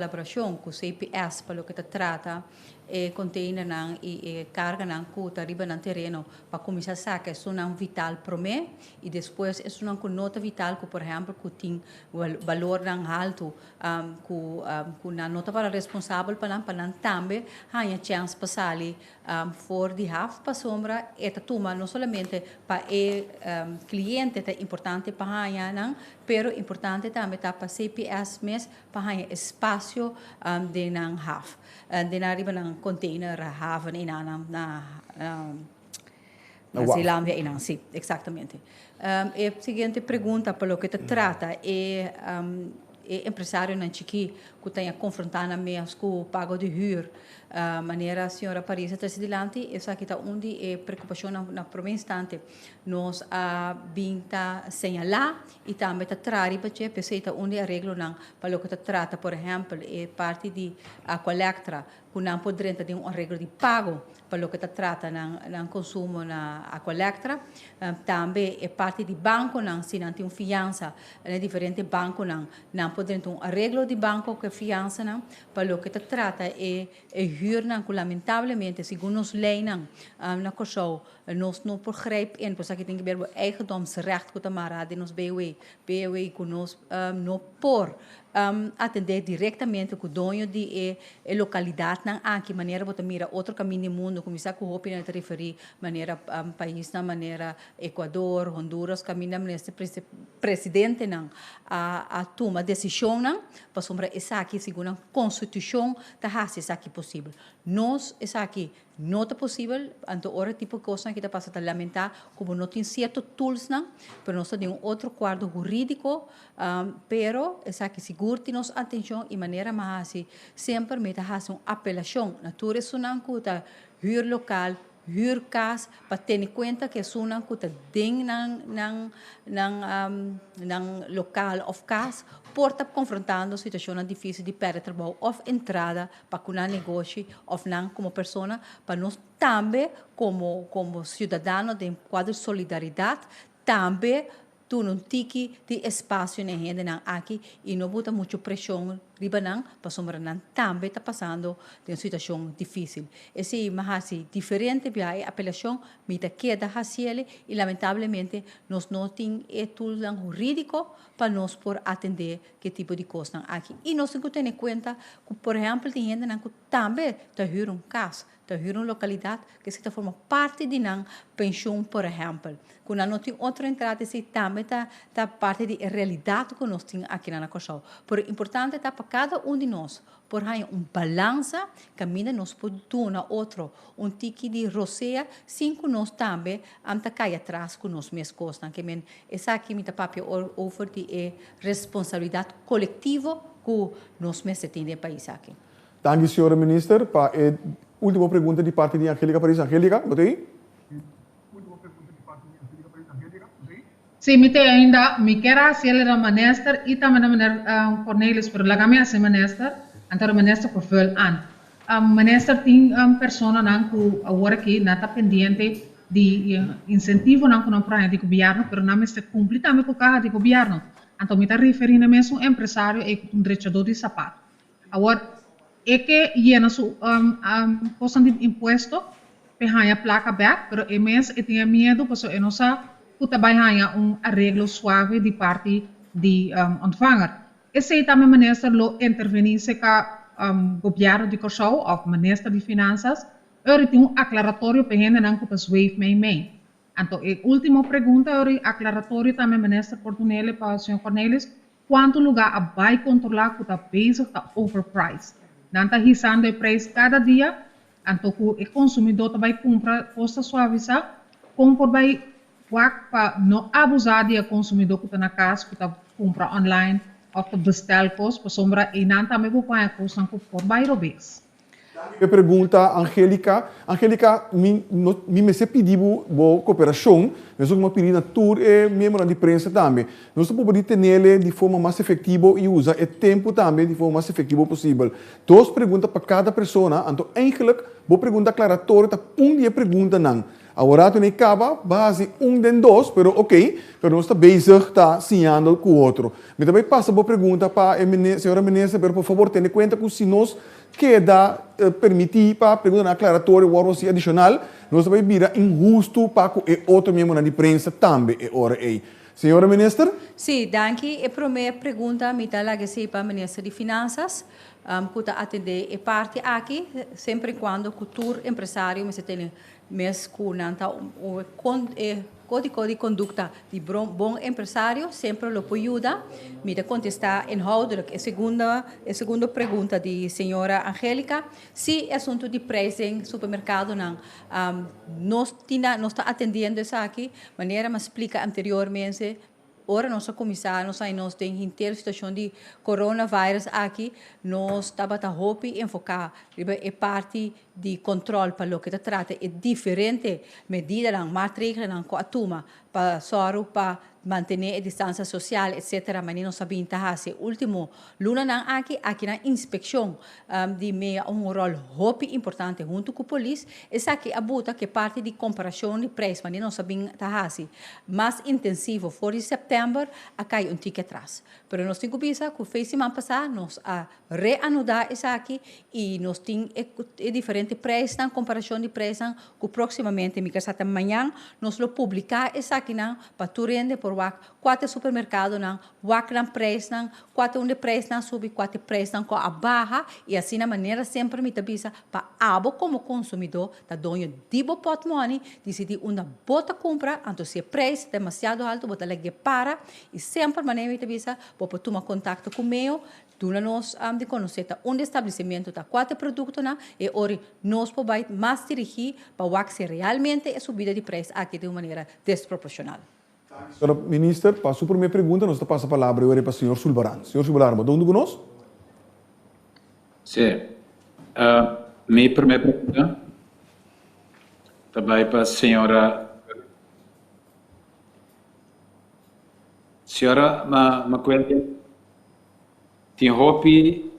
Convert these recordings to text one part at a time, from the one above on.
Kolaborashon ku CPS pa loke ta trata e konteinernan i e karganan ku ta riba nan tereno pa kuminsá saka esunnan vital promé i despues esunnan ku no ta vital ku por ehèmpel ku tin balornan haltu ku ku nan no tabata responsabel pa nan pa nan tambe haña chèns pa sali for di haf pasobra e ta tuma no solamente pa e kliente ta importante pa haña nan pero importante tambe ta pa CPS mes pa haña espasio den nan haf, den nan riba nan container haven i nan na Zeelandia i nan, si, exactamente. E siguiente pregunta pa loke ta trata e e empresarionan chikí ku ta konfrontá nan mes ku pago di hür, manera señora Parisa trese dilanti, esaki ta un di e preokupashonnan na promé instante nos a bin ta señalá. I tambe ta traha riba dje, p'esei ta un di e areglonan pa loke ta trata, por ehèmpel, e parti di Aqualectra, ku nan por drenta den un areglo di pago pa loke ta trata nan nan konsumo na Aqualectra. Tambe e parti di bankonan, si nan tin un fiansa na e diferente bankonan, nan por drenta un areglo di banko ku e fiansanan pa loke ta trata e e hürnan ku lamentablemente, segun nos leinan na Kòrsou, Nos no por grijp in, por esaki tin ke ber bo eigendomsrecht ku ta mará den nos BOE, BOE ku nos no por atendé direktamente ku doño di e e lokalidatnan aki, manera bo ta mira otro kaminda di mundu, kuminsá ku hopi nan ta referí manera paisnan manera Ecuador, Honduras, kaminda minister presidentenan a a tuma desishonnan pasobra esaki segun nan konstitushon ta hasi esaki posibel. Nos esaki No ta posibel, anto ora e tipo kosnan aki ta pasa ta lamentá ku bo no tin sierto toolsnan, pero nos ta den un otro kuardo hurídiko, pero esaki sigur tin nos atenshon i manera mi a hasi semper mi ta hasi un apelashon na tur esunnan ku ta hür lokal, hür kas, pa tene kuenta ku esunnan ku ta den nan nan nan nan lokal òf kas por ta konfrontando situashonnan difísil di pèrdè trabou òf entrada pa ku nan negoshi òf nan komo persona, pa nos tambe komo komo siudadano den kuadro di solidaridat tambe duna un tiki di espasio na e hendenan aki i no buta muchu preshon riba nan pasobra nan tambe ta pasando den un situashon difísil. Esei mi a hasi diferente bia e apelashon, mi ta keda hasiel i lamentablemente nos no tin e toolnan hurídiko pa nos por atendé ke tipo di kosnan aki. I nos tin ku tene kuenta ku por ehèmpel tin hendenan ku tambe ta hür un kas, ta hür un lokalidat, ku esei ta forma parti di nan penshun por ehèmpel. Ku nan no tin otro entrada esei tambe ta ta parti di e realidat ku nos tin akinan na Kòrsou. Pero importante ta pa kada un di nos por haña un balansa kaminda nos por duna otro un tiki di rosea sin ku nos tambe ta kai atras ku nos mes kosnan. Ke men esaki mi ta papia over di e responsabilidat kolektivo ku nos mester tin den e pais aki. Danki señora Minister pa e ultimo pregunta di parti di Angelica Paris. Angelica, bo ta ei? Sí, mi ta ei ainda. Mi kier a hasi el na Minister y tambe na Meneer Cornelis, pero laga mi hasi Minister, anto de Minister por vul aan. Minister, tin personanan cu awor aki nan ta pendiente di incentivonan cu nan por haña di gobierno, pero nan mester cumpli tambe cu caha di gobierno. Anto mi ta referi na mes un empresario ei cu ta un drechador di sapato. Awor, e ke yena su kosnan di impuesto p'e haña plaka bèk, pero e mes e tin e miedu pasobra e no sa ku ta bai haña un areglo suave di parti di ontvanger. Esei tambe minister lo intervení serka gobièrnu di Kòrsou òf minister di Finansas ora tin un aklaratorio p'e hendenan ku ta zweef mei mei. Anto e último pregunta ora aklaratorio tambe minister por dun'el pa señor Cornelis, Cuanto lugar a bay controla cu ta bezig ta overpriced. Nan ta hisando e prijs cada dia, anto cu e consumidor ta bay cumpra cos ta suavisa, con por bay wak pa no abusa di e consumidor cu ta na cas cu ta cumpra online of ta bestel cos, pasobra eynan tambe bo por haña cosnan cu por bay robes. E pregunta Angelica, Angelica, mi no mi mester pidi bo bo cooperacion, mesun cu mi a pidi na tur e miembronan di prensa tambe. Nos ta proba di tenele di forma mas efectivo y usa e tempo tambe di forma mas efectivo posibel. Dos pregunta pa cada persona, anto eigenlijk bo pregunta aclaratorio ta un di e preguntanan. Awor tu nei kaba, base un den dos, pero ok, pero nos ta bezig ta siñando ku otro. Mi ta bai pasa bo pregunta pa e señora minister, pero por fabor tene kuenta ku si nos keda permití pa preguntanan aklaratorio wòrdu hasi adishonal, nos ta bai bira inhustu pa ku e otro miembronan di prensa tambe e ora ei. Señora minister? Sí, danki. E promé pregunta mi ta laga esei pa minister di Finansas, ku ta atendé e parti aki, semper i kuando ku tur empresario mester tene Mes ku nan ta e kódigo di kondukta di bon empresario semper lo por yuda. Mi ta kontestá inhoudelijk e segundo e segundo pregunta di señora Angelica. Si e asuntu di preis den supermerkadonan nos tin nos ta atendiendo esaki manera mi a splika anteriormente. Ora nos a kuminsá nos haña nos den henter situashon di coronavirus aki, nos tabata hopi enfoká riba e parti di kòntròl pa loke ta trata e diferente medidanan, maatregelnan ku a tuma pa sòru pa mantené e distansia sosial etsetera. Manera nos a bin ta hasi e último lunanan aki, aki nan inspekshon di mea un ròl hopi importante huntu ku polis. Esaki a buta ku e parti di komparashon di preis manera nos a bin ta hasi mas intensivo for di sèptèmber a kai un tiki atras. Pero nos tin ku bisa ku fe siman pasá nos a reanudá esaki i nos tin e diferente preisnan, komparashon di preisnan ku próksimamente, mi kasa ta mañan, nos lo publiká esakinan pa tur hende por wak kua ta e supermerkadonan Wak nan preisnan, kua ta unda e preisnan a subi, kua ta e preisnan ku a baha i asina manera semper mi ta bisa pa abo komo konsumidó ta doño di bo pòtmòni disidí unda bo ta kumpra, anto si e preis ta demasiado altu bo ta lag'é para i semper manera mi ta bisa bo por tuma kontakto ku meo, duna nos di konosé ta unda e establesimentu ta, kua ta e produktonan e ora nos por bai mas dirigí pa wak si realmente e subida di preis aki ta di un manera desproporshonal. Señora Minister, pa su prome pregunta nos ta pasa palabra e ora pa señor Sulbaran. Señor Sulbaran, bo ta huntu ku nos? Sí. Mi prome pregunta ta bai pa señora Señora Macuel, tin hopi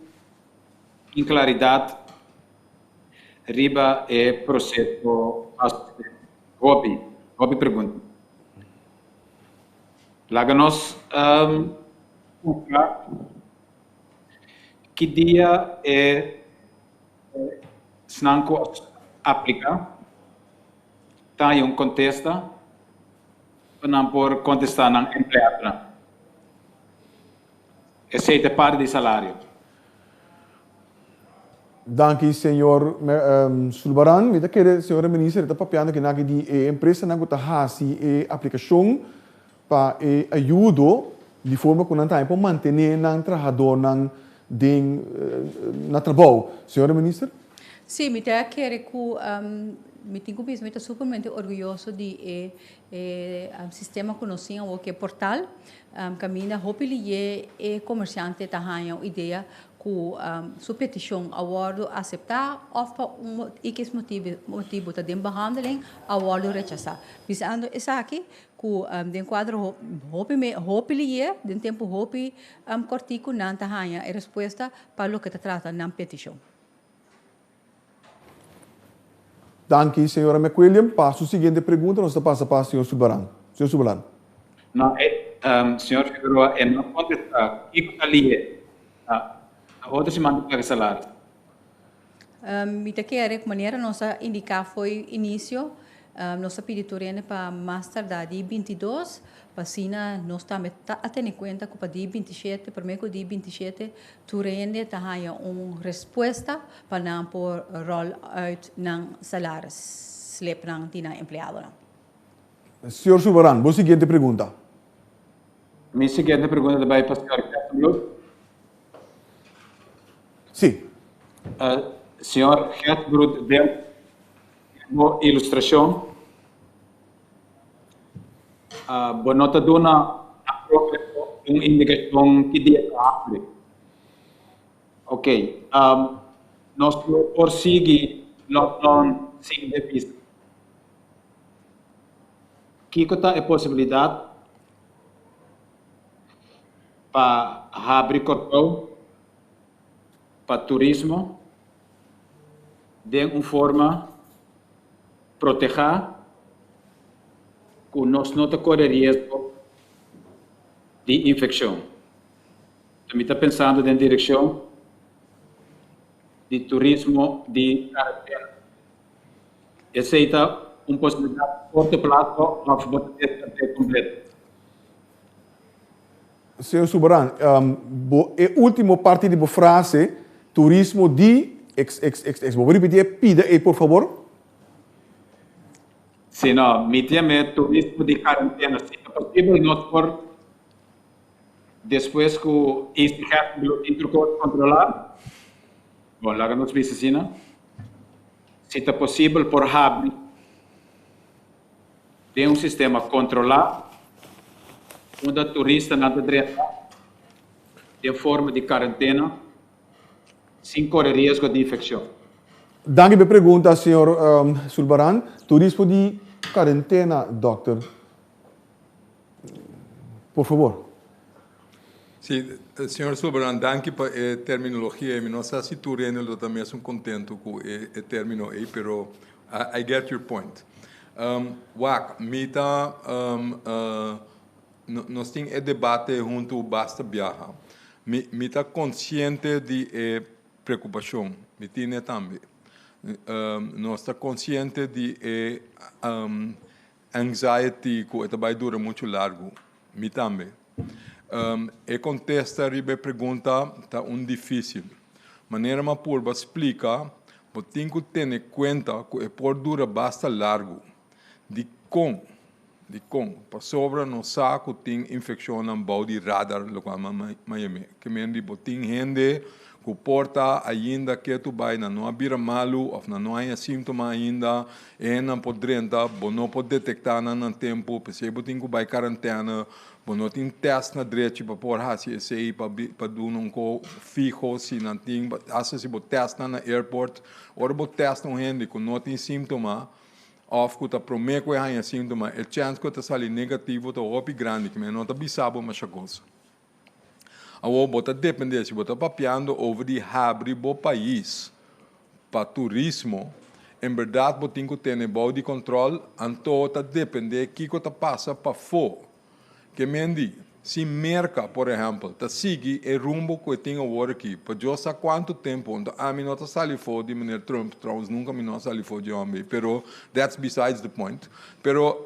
inklaridat riba e proseso Hopi, hopi pregunta. Laga nos busca ki dia e esnan cu aplica ta haya un contesta pa nan por contesta nan empleadonan. Esey ta parti di salario. Danki señor Sulbaran. Mi ta kere señora minister e ta papiando kinaki di e empresanan ku ta hasi e aplikashon pa e ayudo di forma ku nan tambe por mantene nan trahadornan den na trabou. Señora minister. Sí, mi ta kere ku mi tin ku bisa mi ta supermente orguyoso di e E sistema ku nos tin awor ku e portal kaminda hopi liye e komersiante ta haña un idea ku su petishon a wòrdu aseptá òf pa un ikis motibu ta den behandeling a wòrdu rechasá. Bisando esaki ku den kuadro hopi hopi liye den tempu hopi kòrtiku nan ta haña e respuesta pa loke ta trata nan petishon. Danki, señora McWilliam. Pa su siguiente pregunta nos ta pasa pa señor Sulbaran. Señor Sulbaran. No, e, señor Figueroa, e no contesta. Kico ta lihe? Ta otro siman ta paga salaris. Mi ta kere ku manera nos a indiká fo'i inisio, nos a pidi tur hende pa mas tardá di bintidos, pa asina nos tambe ta a tene kuenta ku pa di bintishete, promé ku di bintishete, Tur hende ta haña un respuesta pa nan por ròl uit nan salaris slipnan di nan empleadonan. Señor Sulbaran, bo siguiente pregunta. Mi siguiente pregunta ta bai pa señor Gerstenbluth. Sí. Señor Gerstenbluth, den bo ilustracion, Bo no ta duna un indikashon ki dia ta habri. Ok, nos no por sigui lockdown sin devisa. Kiko ta e posibilidat pa habri Kòrsou pa turismo den un forma protehá? ku nos no ta kore riesgo di infekshon. Mi ta pensando den direkshon di turismo di karentena. Esei ta un posibilidat a korto plaso òf bo ta deskart'é kompleto? Señor Sulbaran, bo e último parti di bo frase, turismo di xxxx. Bo por ripití e pida ei por fabor? Si no, mi tin e turismo di karentena. Si ta posibel nos por despues ku ICGF lo tin tur kos kontrolá. Bon, laga nos bisa asina. Si ta posibel por habri den un sistema kontrolá unda turistanan ta drenta den forma di karentena sin kore riesgo di infekshon. Danki pa e pregunta, señor Sulbaran. Turismo di karentena, dòkter. Por favor. Sí, señor Sulbaran, danki pa e terminologia ei. Mi no sa si tur hende lo ta mesun contento cu e termino ei, pero I get your point. Wak, mi ta, nos tin e debate huntu basta biaha. Mi ta consciente di e preocupacion, mi tine tambe. Nos ta consciente di e Anxiety ku e ta bai dura muchu largu. Mi tambe. E kontesta riba e pregunta ta un difísil. Manera m'a purba splika, bo tin ku tene kuenta ku e por dura basta largu. Dikon? Dikon? Pasobra nos sa ku tin infekshonnan bou di radar, lokual m'a yam'é. Ke men di bo tin hende ku por ta ainda ketu bai nan no a bira malu òf nan no haña síntoma ainda, e hendenan por drenta, bo no por detektá nan na tempu, p'esei bo tin ku bai karantèna, bo no tin tèst na drechi pa por hasi esei pa pa duna un ko fiho si nan tin, asta si bo tèst nan na airport, ora bo tèst un hende ku no tin síntoma òf ku ta promé ku e haña síntoma, e chèns ku e ta sali negativo ta hopi grandi, kimen e no ta bisa bo masha kos. Awor bo ta depende, si bo ta papiando over di habri bo pais pa turismo, en berdad bo tin cu tene bou di control, anto ta depende kico ta pasa pafo. Ke men di, si Merca, por ehempel, ta sigui e rumbo cu e tin awor aki, pa Dios sa cuanto tempo, anto ami no ta sali fo di meneer Trump, trouwens nunca mi no a sali fo dje homber, pero that's besides the point. Pero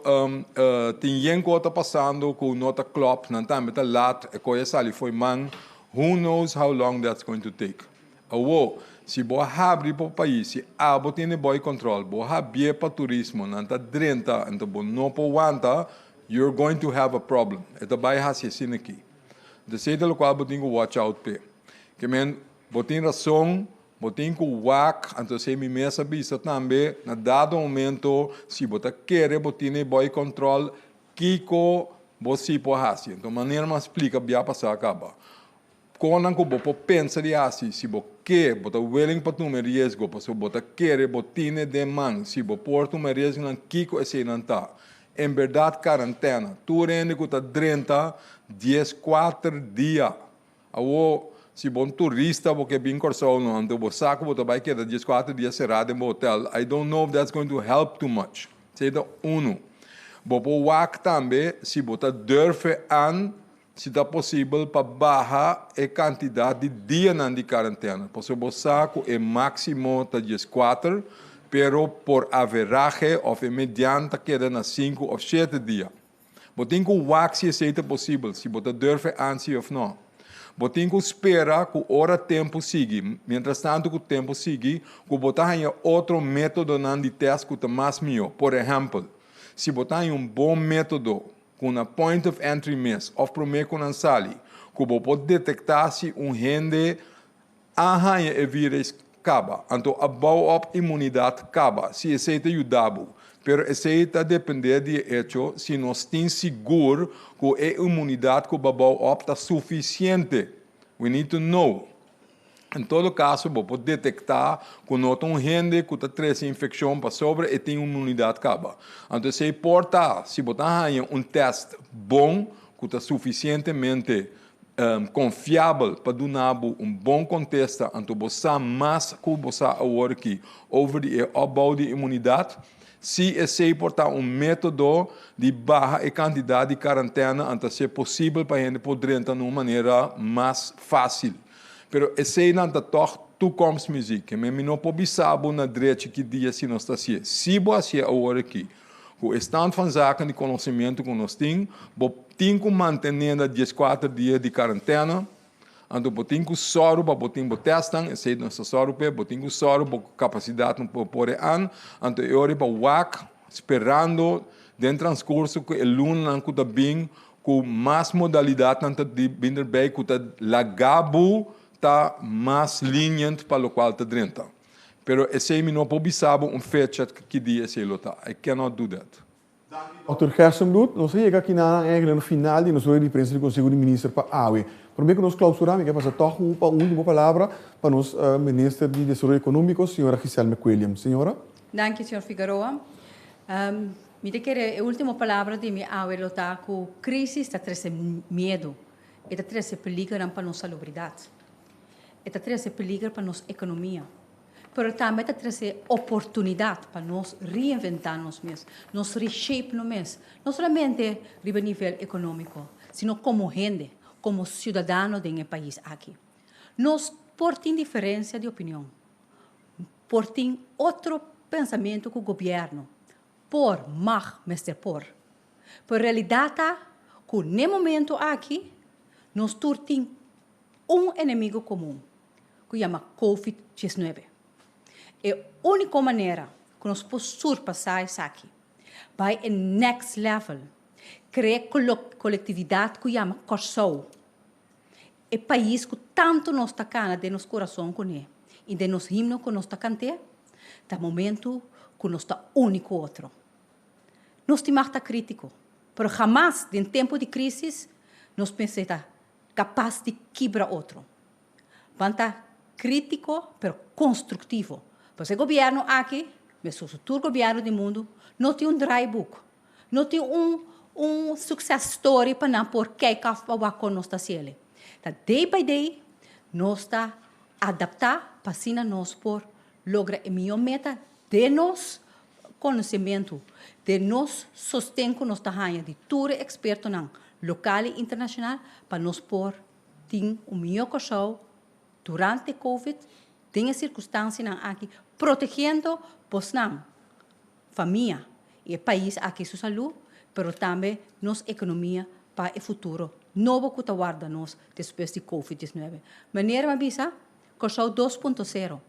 tin yen ku ta pasando ku no ta klòp, nan tambe ta lat, e koi a sali fo'i man, who knows how long that's going to take. Awo, si bo a habri bo pais, si abo tene boi control, bo habié pa turismo, nan ta drenta, anto bo no por wanta, you're going to have a problem. E ta bai hasi asina aki. Esei ta lokual bo tin ku watch out p'e. Ke men, bo tin rason. Bo tin ku wak, anto esei mi mes a bisa tambe, na dado momento si bo ta kere bo tin e boi control, kiko bo si por hasi. Anto manera mi a splika bia pasá kaba. Konan ku bo por pensa di hasi, si bo ke, bo ta willing pa tuma e riesgo, pasobra bo ta kere bo tin e den man, si bo por tuma e riesgonan, kiko eseinan ta. En berdad karantena, tur hende ku ta drenta 14 dia. Awor, si bo un turista bo ke bin Kòrsou no, anto bo sa ku bo ta bai keda 14 dia será den bo hotel. I don't know if that's going to help too much. Esei ta unu. Bo por wak tambe si bo ta durf e an si ta posibel pa baha e kantidat di dianan di karantena. Pasobra bo sa ku e máksimo ta 14, pero por averahe òf e median ta keda na sinku òf shete dia. Bo tin ku wak si esei ta posibel, si bo ta durf e ansi òf nò. Bo tin ku spera ku ora tempu sigui, mientrastantu ku tempu sigui, ku bo ta haña otro métodonan di tèst ku ta mas mihó. Por ehèmpel, si bo ta haña un bon método ku na point of entry mes òf promé ku nan sali, ku bo por detektá si un hende a haña e vírus kaba, anto a bou op inmunidat kaba, si esei ta yuda bo. Pero esei ta dependé di e echo si nos tin sigur ku e inmunidat ku bo a bou op ta sufisiente. We need to know. En todo kaso bo por detektá ku no ta un hende ku ta trese infekshon pasobra e tin inmunidat kaba. Anto esei por ta si bo ta haña un tèst bon ku ta sufisientemente konfiabel pa duna bo un bon kontesta, anto bo sa mas ku bo sa awor aki over di e opbou di imunidat. Si esei por ta un método di baha e kantidat di karantena anta ser posibel pa hende por drenta na un manera mas fásil. Pero eseinan ta tòg toekomstmuziek. Ke men mi no por bisa bo na drechi ki dia si nos ta hasié. Si bo hasié awor aki, ku e stand van zaken di konosementu ku nos tin, bo tin ku mantené na dieskuater dia di karantena. Anto bo tin ku sòru pa bo tin bo tèstnan, esei nos ta sòru p'e, bo tin ku sòru bo kapasidatnan por por e an, anto e ora pa wak sperando den transkurso ku e lunanan ku ta bin ku mas modalidatnan ta bin derbei ku ta laga bo ta mas lenient pa lokual ta drenta. Pero esei mi no por bisa bo un fecha ki dia esei lo ta. I cannot do that. Dòkter Gerstenbluth, nos a yega aki na eigenlijk na final di nos rueda di prensa di Konseho di Minister pa awe. Promé ku nos klausurá, mi ke pasa tòg un pa un último palabra pa nos Minister di Desaroyo Ekonómiko, señora Giselle McWilliams. Señora. Danki, señor Figueroa. Mi ta kere e último palabra di mi awe lo ta ku krísis ta trese miedu, e ta trese peligernan pa nos salubridat, e ta trese peliger pa nos ekonomia. Pero tambe ta trese oportunidat pa nos reinventá nos mes, nos reshape nos mes, no solamente riba nivel ekonómiko, sino komo hende, komo siudadano den e pais aki. Nos por tin diferensia di opinion, por tin otro pensamentu ku gobièrnu, por, mag, mester por. Pero realidat ta ku n'e momentu aki nos tur tin un enemigo komun. ku yama Covid diesnuebe. E úniko manera ku nos por surpasá esaki, bai e next level, krea kolektividat ku yama Kòrsou, e pais ku tantu nos ta kana den nos kurason kuné i den nos himno ku nos ta kant'é, ta momentu ku nos ta uni ku otro. Nos tin mag ta krítiko, pero hamas den tempu di krísis nos mester ta kapas di kibra otro. Ban ta krítiko pero konstruktivo. Pasobra e gobièrnu aki, meskos ku tur gobièrnu di mundu, no tin un draaiboek, no tin un un success story pa nan por kijk af pa wak kon nos ta hasiel. Ta day by day nos ta adaptá pa asina nos por logra e mihó meta den nos konosementu, den nos sosten ku nos ta haña di tur e ekspertonan lokal i internashonal pa nos por Tin un mihó Kòrsou durante Covid den e sirkunstansianan aki protegiendo bosnan, famia i e pais aki su salú, pero tambe nos ekonomia pa e futuro nobo ku ta warda nos despues di Covid diesnuebe. Manera mi a bisa, Kòrsou dos punto sero,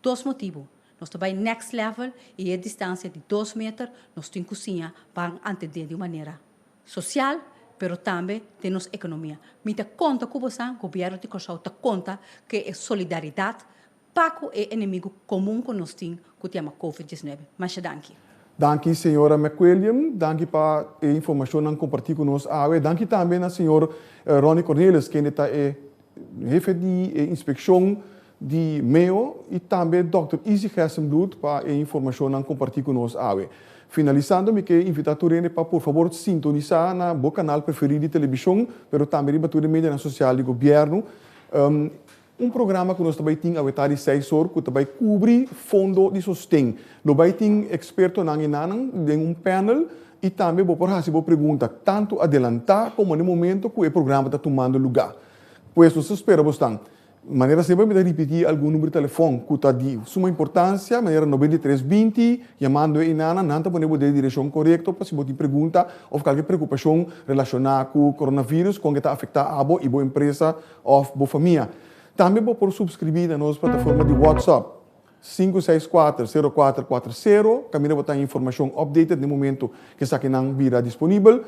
dos motibu, nos ta bai next level i e distansia di dos meter nos tin ku siña ban atendé di un manera Sosial, pero tambe den nos ekonomia. Mi ta konta ku bosan, gobièrnu di Kòrsou ta konta ku e solidaridat pa ku e enemigu komun ku nos tin ku ta yama Covid diesnuebe. Masha danki. Danki señora McWilliam, danki pa e informashonnan kompartí ku nos awe. Danki tambe na señor Ronnie Cornelis kende ta e hefe di e inspekshon di meo i tambe dòkter Izzy Gerstenbluth pa e informashonnan kompartí ku nos awe. Finalisando mi ke invitá tur hende pa por fabor sintonisá na bo kanal preferí di telebishon pero tambe riba tur e medianan sosial di gobièrnu un programa ku nos ta bai tin awe ta di seis or ku ta bai kubri fondo di sosten. Lo bai tin ekspertonan i nannan den un panel i tambe bo por hasi bo pregunta tantu adelantá komo na e momento ku e programa ta tumando lugá. Pues nos ta spera bo stan. Manera semper mi ta ripití algun number di telefòn ku ta di suma importansia, manera 93 20, yamando e inana, nan ta pone bo den e direkshon korekto pa si bo tin pregunta òf kalke preokupashon relashoná ku koronavirus, kon ke ta afektá abo i bo empresa òf bo famia. Tambe bo por supskribí na nos plataforma di WhatsApp, sinku seis kuater sero kuater kuater sero, kaminda bo ta haña informashon updated na e momento ku esakinan bira disponibel.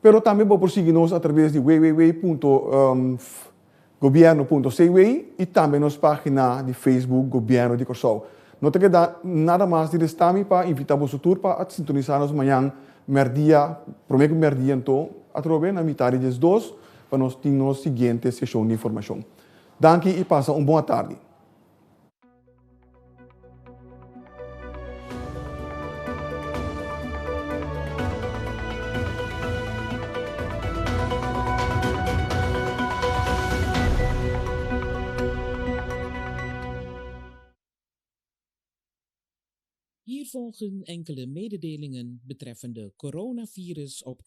Pero tambe bo por sigui nos atraves di www punto Gobierno punto cw i tambe nos pagina di Facebook Gobierno di Kòrsou. No ta keda nada mas di resta mi pa invita boso tur pa a sintonisa nos mañan mèrdia, promé ku mèrdia anto atrobe na mitad di diesdos pa nos tin nos siguiente seshon di informashon. Danki i pasa un bon atardi. Hier volgen enkele mededelingen betreffende coronavirus op